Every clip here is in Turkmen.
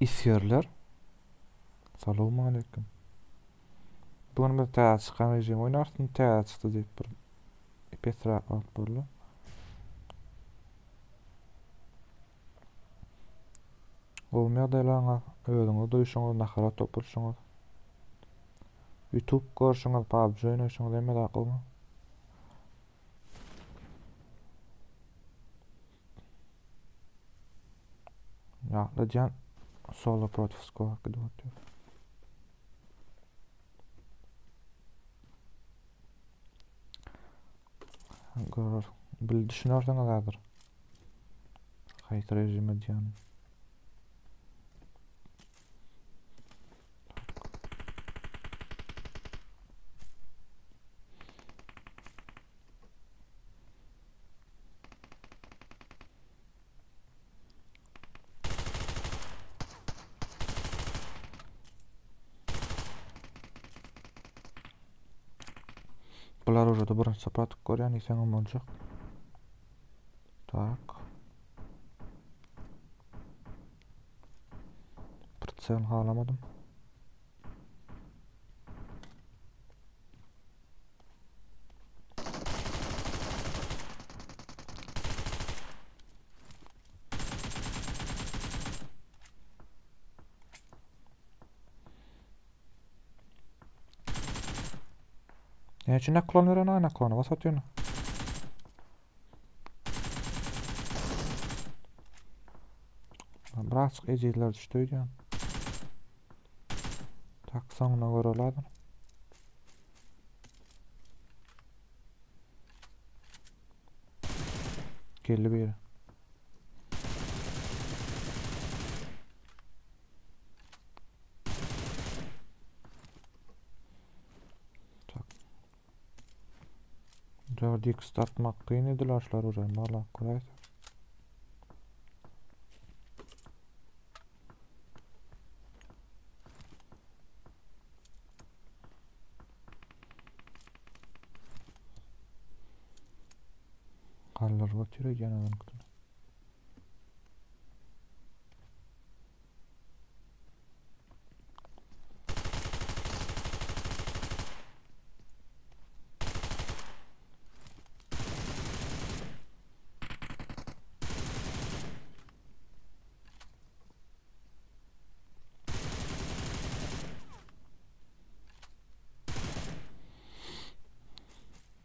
Isgerler. Salowmaleýkim. Bu gün biz täze çykan rejim oýnarys. Täze çykdy diýip bir pesräk wagt boldy. Gowy ýagdaýlaryňyz, özüňizi duýşuňyz, nahara topulşyňyz. YouTube görşüňiz, PUBG oýnaşyňyz hemme zat gowymy? Ýatladýan solo protiv squad gidip otyr. Görür, bil düşünersiňiz häzir. Haýsy rejim edýänim. Bular ujada birinji sapar atyp görýän diýseňem boljak. Tak. Pritsel halamadym. Ne üçin naklon veren ha naklonu bas atıyorsun. Birazcık ejizler düştü öýdýän. Tak soňuna göreli adam. Geldi biri. Tak. 4x atmak kyn ediler şular uje. Mala koyaysa. Galdyryp otyr öýdýän adamkysyny.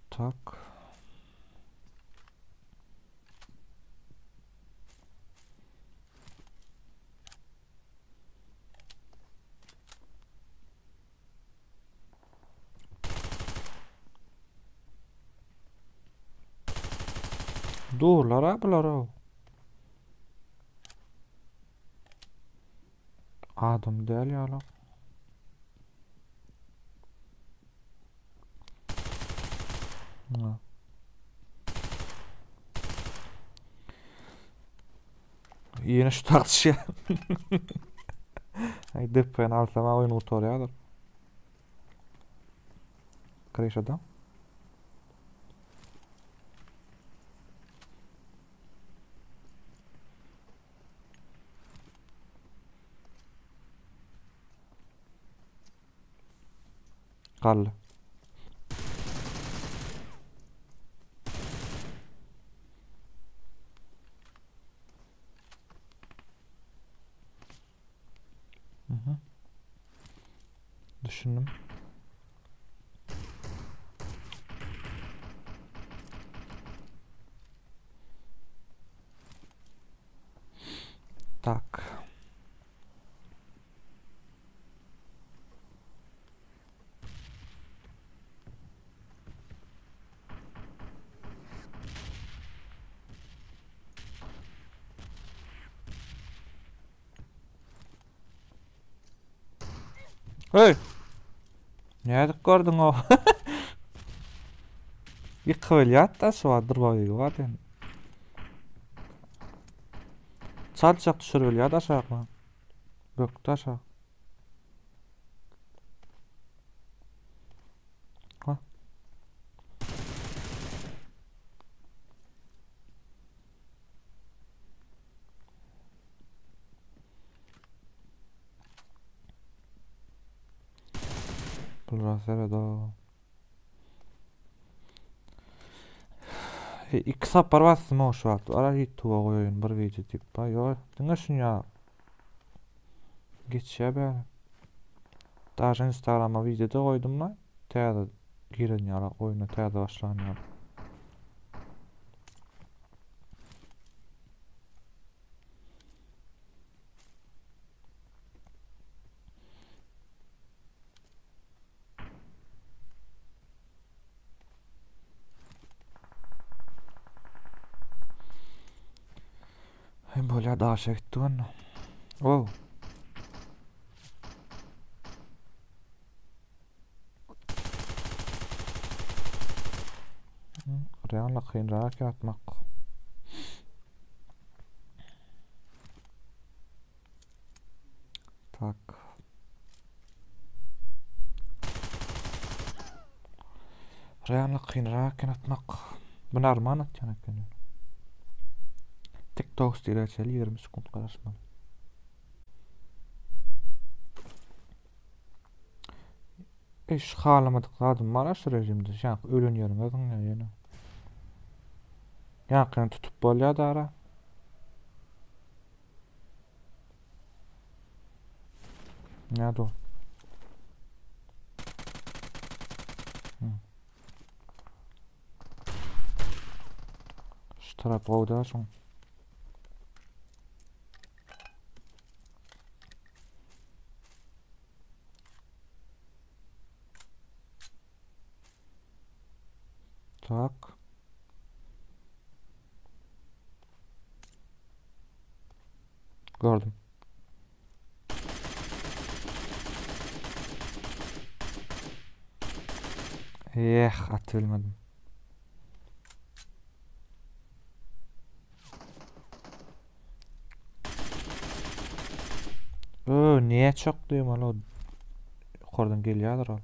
Tak. Durlar ha bular o. Adam däl ýaly. Ýene şu tartyşýar. Aý depren alsam oýun gutarýardyr. Kreşada. Galdy. Mhm. Düşündim. Tak. Hey! Nädip gördüň o? Ýykybilýär da şu bar durbagy bar diýen. Çaltjak düşürilýär aşakma. Bökdi aşak. Ha. Bulara seredo. E, iki sapar basdym o şu wagt. Ara YouTube'a goýaýyn bir wideo diýip. Ba ýok, diňe şuny ýa geçýär bäri. Daže Instagrama wideo da goýdum la. Täze giren ýaly, oýuna täze başlan ýaly. Hem bolýar daşa gitdik onda. Oh. Real kynrak ýatmak. Tak. Real kynrak eken atmak. Bu normal atýan eken. TikTok stile çeli 20 sekund garaşmaly. Hiç halamadyk zadym bar şu rejimde. Şank ölen ýeriňe zyňýar ýene. Ýakyny tutup bolýar dara. Näde o? Şu tarap gowy däl şoň. Tak. Gördüm. Eh, at bilmedim. Ö, niye çok diýim ol yukarıdan gelýärdir ol.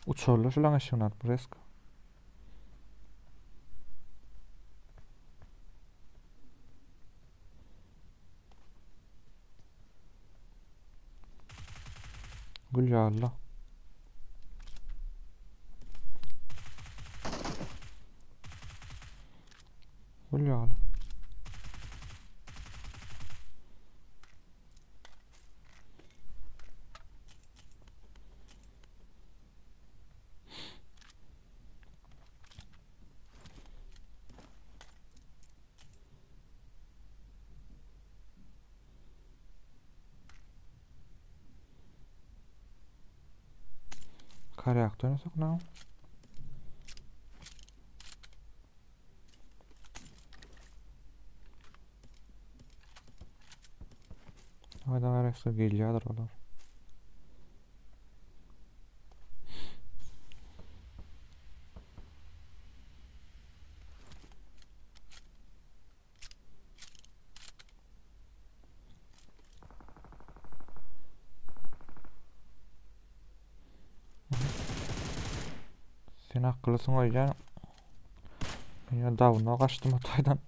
Uçarlar şulaň eşigini alyp resko. Gül ýaly. Gül ýaly. Karýakda oýnasak näme? Hayda gerekse gelýärdir olar. Sen akyllysyň öýdýän. Men dawno gaçdym o taýdan.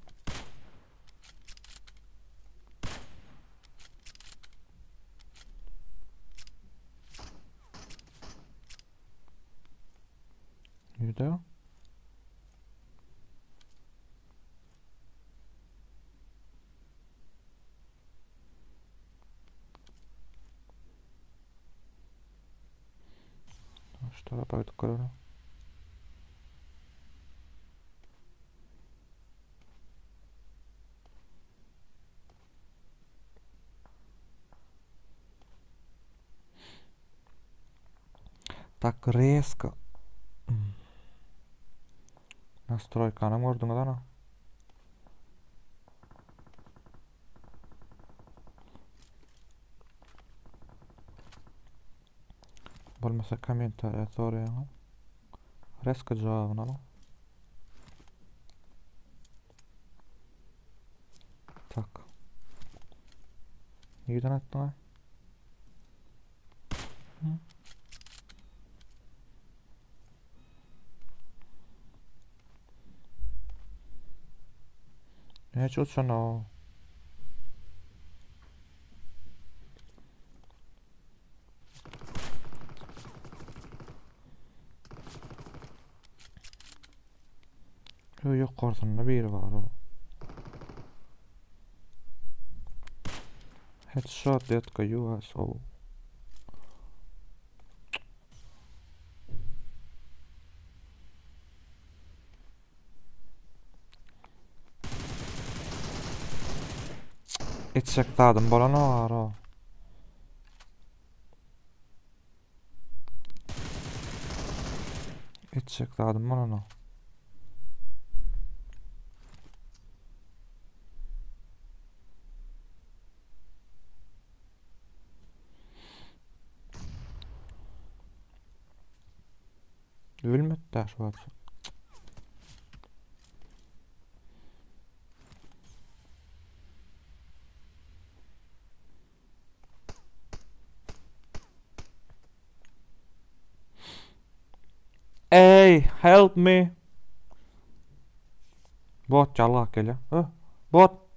Nirede o? Şu tarafa gidip görelim. Tak rezko. Nastroýkany gördüňiz ana. Bolmasa kommentariýa soraýaňyz. Rezko jogabyny alyň. Tak. Nireden atdyň-a? Näçe uçan o? Ýokarsynda biri bar o. Headshot detka you asshole. Etjek zadym bolanok ara. Etjek zadym bolanok. Ölmedi daha şu wagt. Ey, help me. Bot jalgak gelýär. Ö, bot.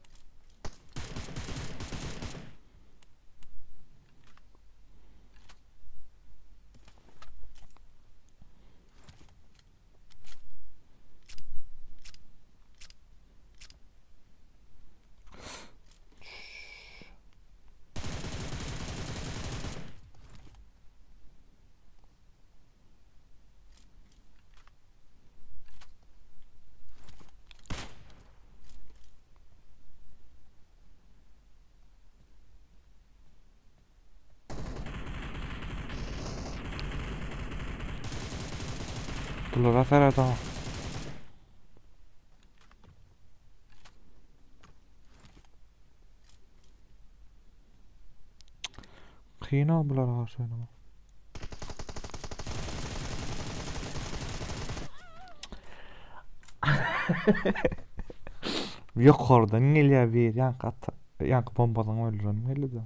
Bulara seredon. Kyn-ow bulara garşy oýnamak. Ýokardan gelýär bir ýaňky at ýaňky bombadan öldürenim geldi-de.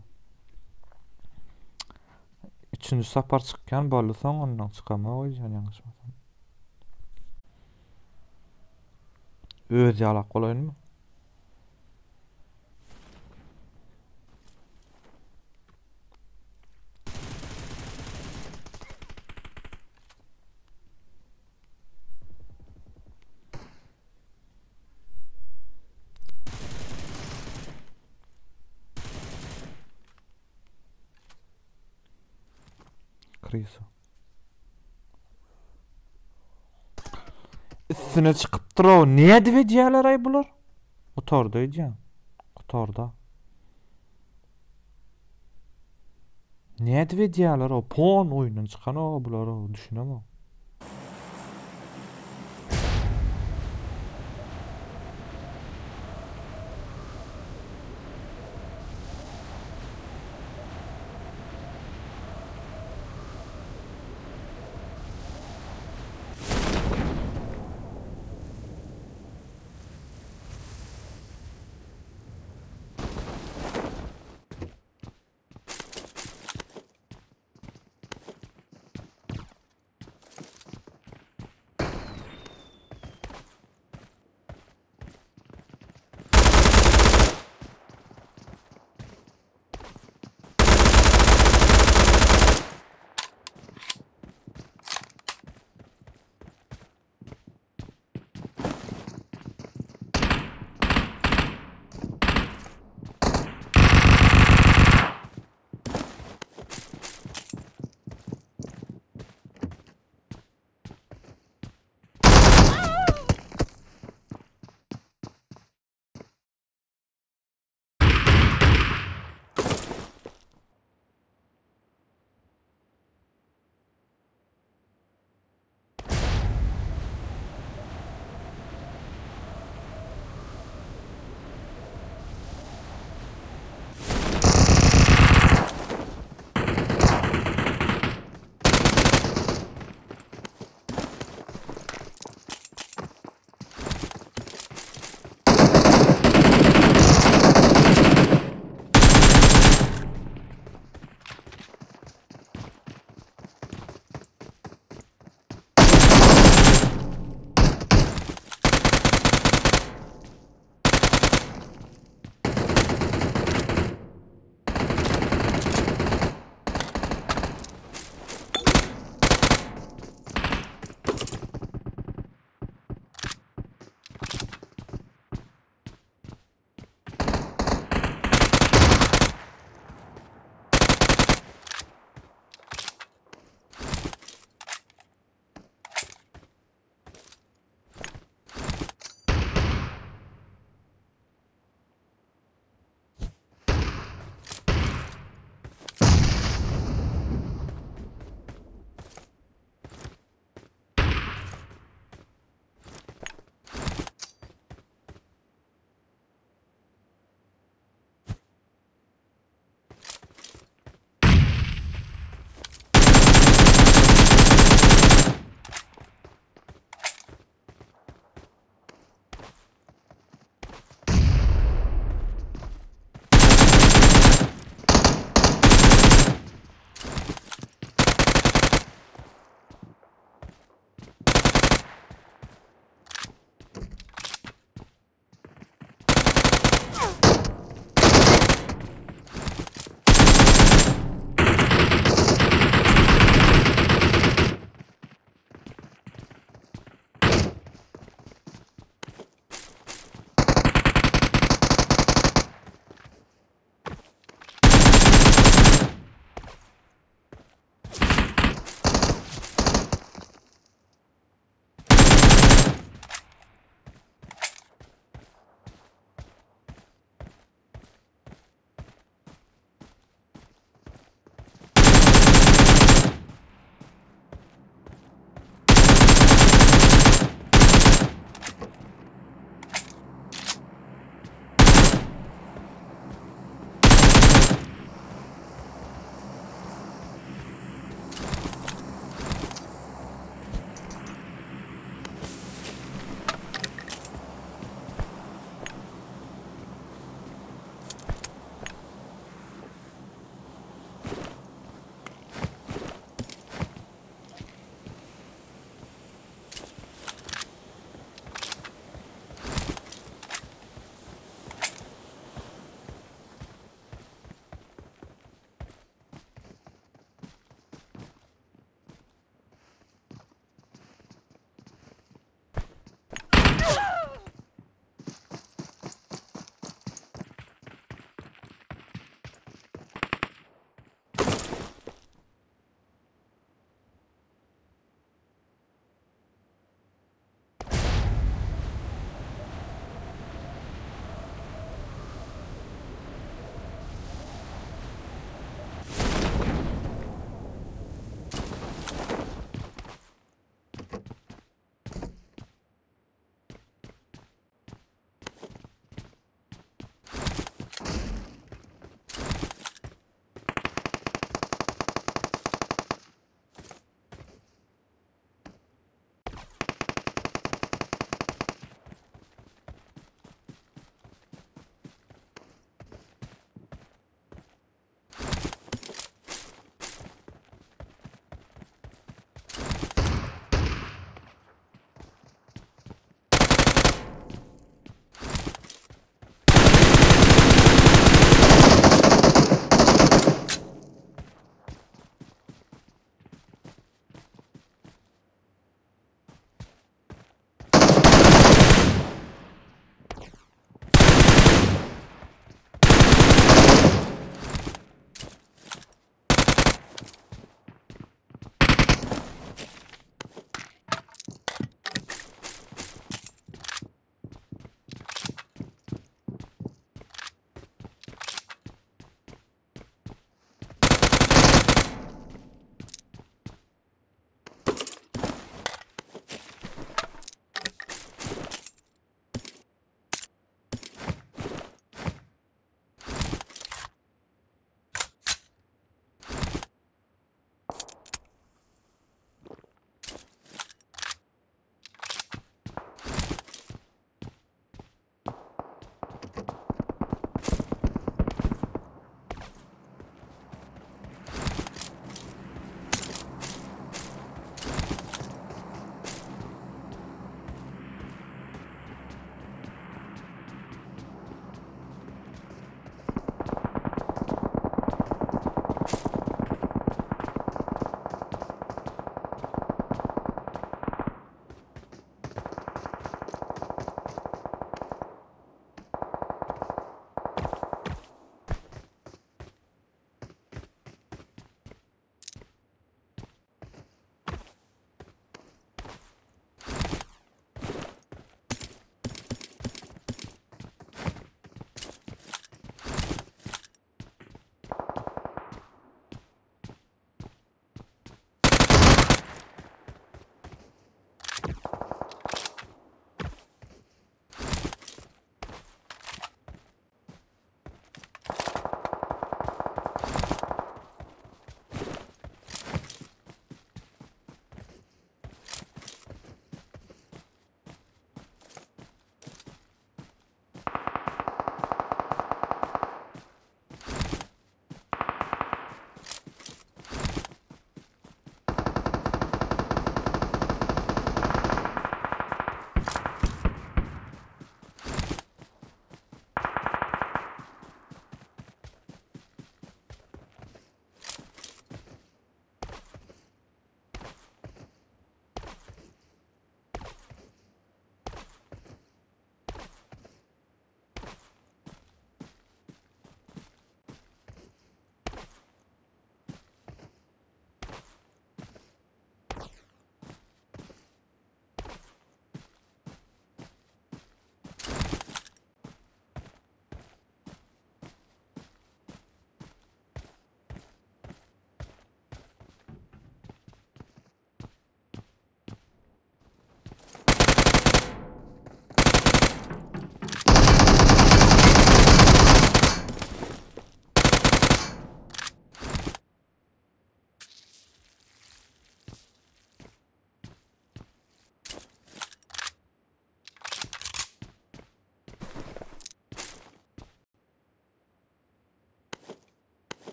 Üçünji sapar çykýan boldy soň ondan çykamok öýdýän ýalňyşmasam. Öz ýalak bolaýynmy? Krisa. Üstüne çykypdyr o. Nädip edýärler aý bular? Gutardy öýdýän. Gutarda. Nädip edýärler o? Pon oýundan çykan o bular o düşünemok.